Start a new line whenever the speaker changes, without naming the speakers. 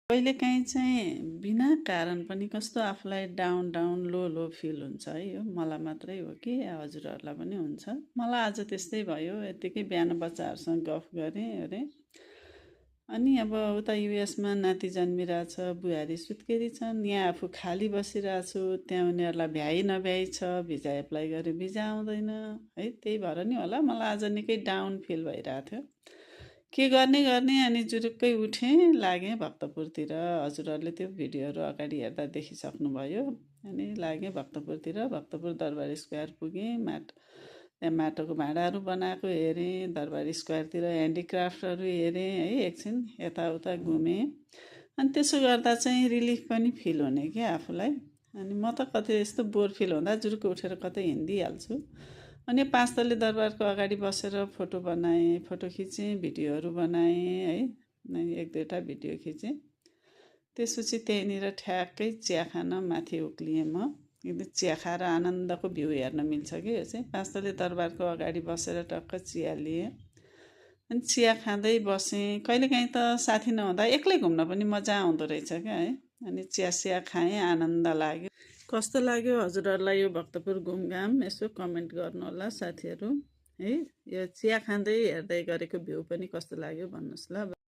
कहिलेकाहीँ चाहिँ बिना कारण पनि कस्तो आफूलाई डाउन डाउन लो लो फिल हुन्छ है। यो मलाई मात्रै हो कि हजुरहरूलाई पनि हुन्छ? मलाई आज त्यस्तै भयो। यत्तिकै बिहान बच्चाहरूसँग गफ गरेँ अरे अनि अब उता युएसमा नाति जन्मिरहेछ, बुहारी सुत्केरी छन्, यहाँ आफू खाली बसिरहेछु। त्यहाँ उनीहरूलाई भ्याइ नभ्याइ छ, भिजा एप्लाई गरे भिजा आउँदैन है। त्यही भएर नि होला मलाई आज निकै डाउन फिल भइरहेको थियो। के गर्ने गर्ने अनि जुरुक्कै उठेँ, लागेँ भक्तपुरतिर। हजुरहरूले त्यो भिडियोहरू अगाडि हेर्दा देखिसक्नुभयो। अनि लागेँ भक्तपुरतिर। भक्तपुर दरबार स्क्वायर पुगेँ। त्यहाँ माटोको भाँडाहरू बनाएको हेरेँ। दरबार स्क्वायरतिर ह्यान्डिक्राफ्टहरू हेरेँ है। एकछिन यताउता घुमेँ। अनि त्यसो गर्दा चाहिँ रिलिफ पनि फिल हुने क्या आफूलाई। अनि म त कतै यस्तो बोर फिल हुँदा जुरुक्क उठेर कतै हिँडिहाल्छु। अनि 5 तले दरबारको अगाडि बसेर फोटो बनाएँ, फोटो खिचेँ, भिडियोहरू बनाएँ है। एक दुईवटा भिडियो खिचेँ। त्यसपछि त्यहीँनिर ठ्याक्कै चिया खान माथि उक्लिएँ म। एकदम चिया खाएर आनन्दको भ्यू हेर्न मिल्छ कि यो चाहिँ। 5 तले दरबारको अगाडि बसेर टक्क चिया लिएँ। अनि चिया खाँदै बसेँ। कहिलेकाहीँ त साथी नहुँदा एक्लै घुम्न पनि मजा आउँदो रहेछ क्या है। अनि चिया सिया खाएँ, आनन्द लाग्यो। कस्तो लाग्यो हजुरहरूलाई यो भक्तपुर घुमघाम? यसो कमेन्ट गर्नुहोला साथीहरू है। यो चिया खाँदै हेर्दै गरेको भ्यू पनि कस्तो लाग्यो भन्नुहोस् ल।